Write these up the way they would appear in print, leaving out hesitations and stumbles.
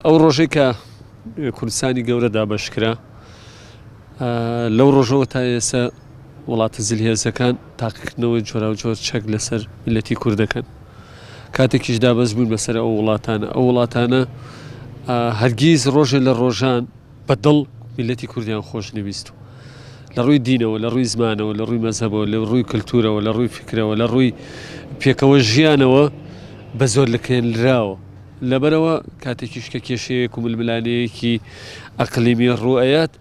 ئەو ڕۆژەی کە کوردستانی گەورە دابەشکرا، لەو ڕۆژەوە تا ئێستا وڵاتە زلهێزەکان تاقیکردنەوەی جۆراوجۆر چەک لەسەر میللەتی کورد دەکەن. کاتێکیش دابەش بووین بەسەر ئەو وڵاتانە، ئەو وڵاتانە هەرگیز ڕۆژێ لە ڕۆژان بە دڵ میللەتی کوردیان خۆش نەویست و لە ڕووی دینەوە، لە ڕووی زمانەوە، لە ڕووی مەزهەبەوە، لە ڕووی کلتورەوە، لە ڕووی فکرەوە، لە ڕووی پێکەوە ژیانەوە بە زۆر لکێنراوە. لەبەرئەوە کاتێکیش کە کێشەیەک و ململانێیەکی ئەقلیمی ڕووئەیات،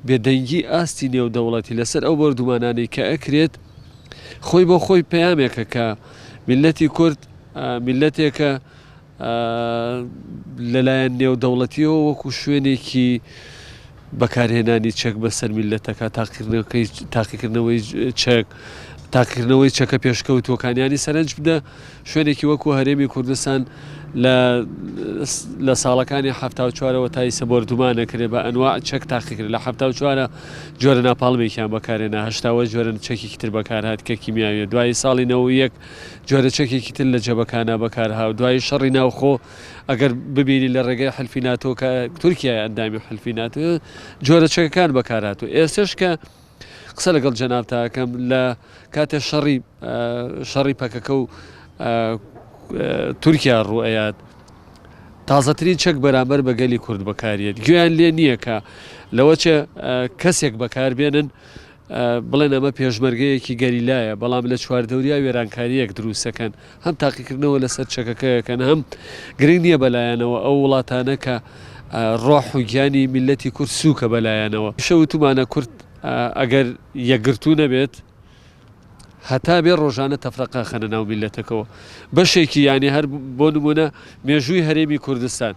بێدەنگی ئاستی نێودەوڵەتی لەسەر ئەو بۆردومانانەی کە ئەکرێت، خۆی بۆ خۆی پەیامێکە کە میللەتی کورد میللەتێکە لەلایەن نێودەوڵەتیەوە وەکو شوێنێکی بەکارهێنانی چەک بەسەر میللەتەکە، تاقیکردنەوەی چەک، تاقیکردنەوەی چەکە پێشکەوتووەکان، یانی سەرنج بدە شوێنێکی وەکو هەرێمی کوردستان لە لە ساڵەکانی 74ەوە تا ئیسە بۆردومان ئەکرێ بە ئەنواع چەک تاقیکرێ لە 74 جۆرە ناپاڵمێکیان بەکارهێنا هەشتاوە جۆرە چەکێکی تر بەکارهات کە کیمیاویە دوایی ساڵی 91 جۆرە چەکێکی تر لە جەبەکانە بەکارها و دوایی شەڕی ناوخۆ ئەگەر ببینی لە ڕێگەی حلفی ناتۆ کە تورکیا ئەندامی حلفی ناتۆ جۆرە چەکەکان بەکارهاتوو ئێستش کە قسە لەگەڵ جەنابتا ئەکەم لە کاتێ شەڕی شەڕی پەکەکە و تورکیا ڕوئەیات تازەترین چەک بەرامبەر بە گەلی کورد بەکاریێت گوێیان لێ نییە کە لەوە چێ کەسێک بەکاربێنن بڵێن ئەمە پێشمەرگەیەکی گەریلایە بەڵام لە چواردەوریا وێرانکاریەک دروستەکەن هەم تاقیکردنەوە لەسەر چەکەکەیەکەن هەم گرنگ نییە بەلایەنەوە ئەو وڵاتانە کە ڕۆح و گیانی میللەتی کورد سووکە بەلایانەوە. شە وتومانە کورد ئەگەر یەکگرتوو نەبێت هەتا بێ ڕۆژانە تەفرەقە خەنە ناو میللەتەکەوە. بەشێکی یانی هەر بۆ نموونە مێژووی هەرێمی کوردستان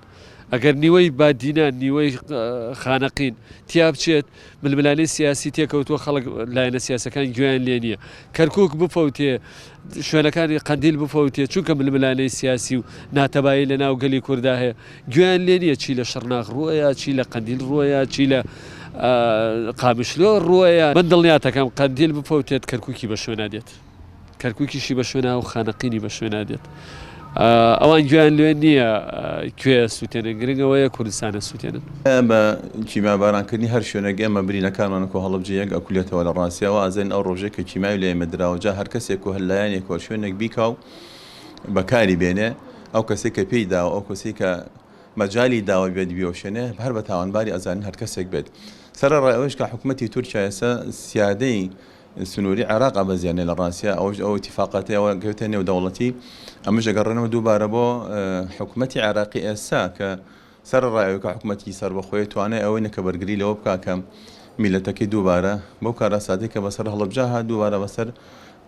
ئەگەر نیوەی بادینان نیوەی خانەقین تیا بچێت ململانێی سیاسی تێکەوتووە خەڵک لایەنە سیاسەکان گوێیان لێ نییە کەرکک بفەوتێ شوێنەکانی قەندیل بفەوتێ چونکە ململانێی سیاسی و ناتەبایی لە ناو گەلی کوردا هەیە گوێیان لێ نییە چی لە شڕناخ ڕووەیە چی لە قەندیل ڕووەیە چی لە قامیشلۆ ڕووەیە من دڵنیاتەکەم قەندیل بفەوتێت کەرککی بە شوێنا دێت. کەرکوکیشی بە شوێنا و خانەقینی بە شوێنا دێت. ئەوان گوێیان لێ نییە کوێ سووتێنن، گرنگ ئەوەیە کوردستانە سووتێنن. بە کیمیابارانکردنی هەر شوێنێک ئێمە برینەکانمان وەکو هەڵەبجە یەک ئەکولێتەوە لە ڕاستیا وا ئەزانین ئەو ڕۆژەی کە کیمیاوی لە ئێمە دراوە جا هەر کەسێک و هەر لایەنێک و هەر شوێنێک بیکا و بەکاری بێنێ ئەو کەسەی کە پێی داوە ئەو کەسەی کە مەجالی داوە بێت بیوەشێنێ هەر بە تاوانباری ئەزانین هەر کەسێک بێت سەرەڕای ئەوەیش کە حکومەتی تورکیا ئێستا سیادەی سنووری عێراق ئەبەزێنێ لە ڕاستیا ئەوەش ئەو ئیتیفاقاتەی ئەوە کەوتە نێودەوڵەتی ئەمەش ئەگەڕێنەوە دووبارە بۆ حکومەتی عێراقی ئێستا کە سەرەڕای ئەوەی کە حکومەتی سەربەخۆیە توانای ئەوەی نیە کە بەرگری لەوە بکا کە میللەتەکەی دووبارە بەو کارەساتەی کە بەسەر هەڵەبجە هات دووبارە بەسەر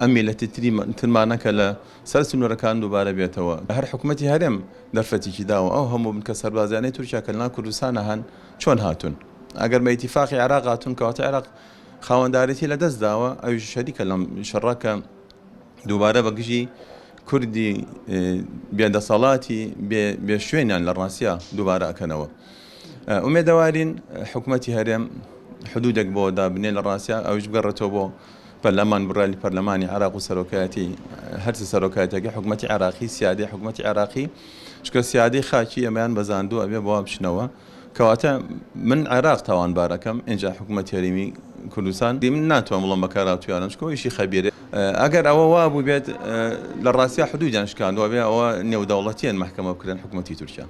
ئەم میللەتی تری ترمانە کە لە سەر سنوورەکان دووبارە بێتەوە هەر حکومەتی هەرێم دەرفەتێکی داوە ئەو هەموو بنکە سەربازیانەی تورکیا کە لەناو کوردستانە هەن چۆن هاتوون ئەگەر بە ئیتیفاقی عێراق هاتوون کەواتە عێراق خاوەندارێتی لە دەست داوە، ئەویش شەریکە لەم شەڕە کە دووبارە بە گژی کوردی بێ دەسەڵاتی بێ شوێنیان لە ڕاستیا دووبارە ئەکەنەوە. ئومێدەوارین حکومەتی هەرێم حدودێک بۆ دابنێ لە ڕاستیا ئەویش بگەڕێتەوە بۆ پەرلەمان بڕیاری پەرلەمانی عێراق و سەرۆکایەتی هەرچ سەرۆکایەتەکەی حکومەتی عێراقی سیادەی حکومەتی عێراقی چونکە سیادەی خاکی ئێمەیان بەزاندووە ئەبێ بۆ بچنەوە. کەواتە من عێراق تاوانبار ئەکەم ئینجا حکومەتی هەرێمی کوردستان دی من ناتوانم بڵێم بەکارهاتوویانە چونکە ئەویشی خەبیرە ئەگەر ئەوە وا بووبێت لە ڕاستیا حدودیان شکاندووە بێ ئەوە نێودەوڵەتیان مەحکەمە بکرێن حکومەتی تورکیا.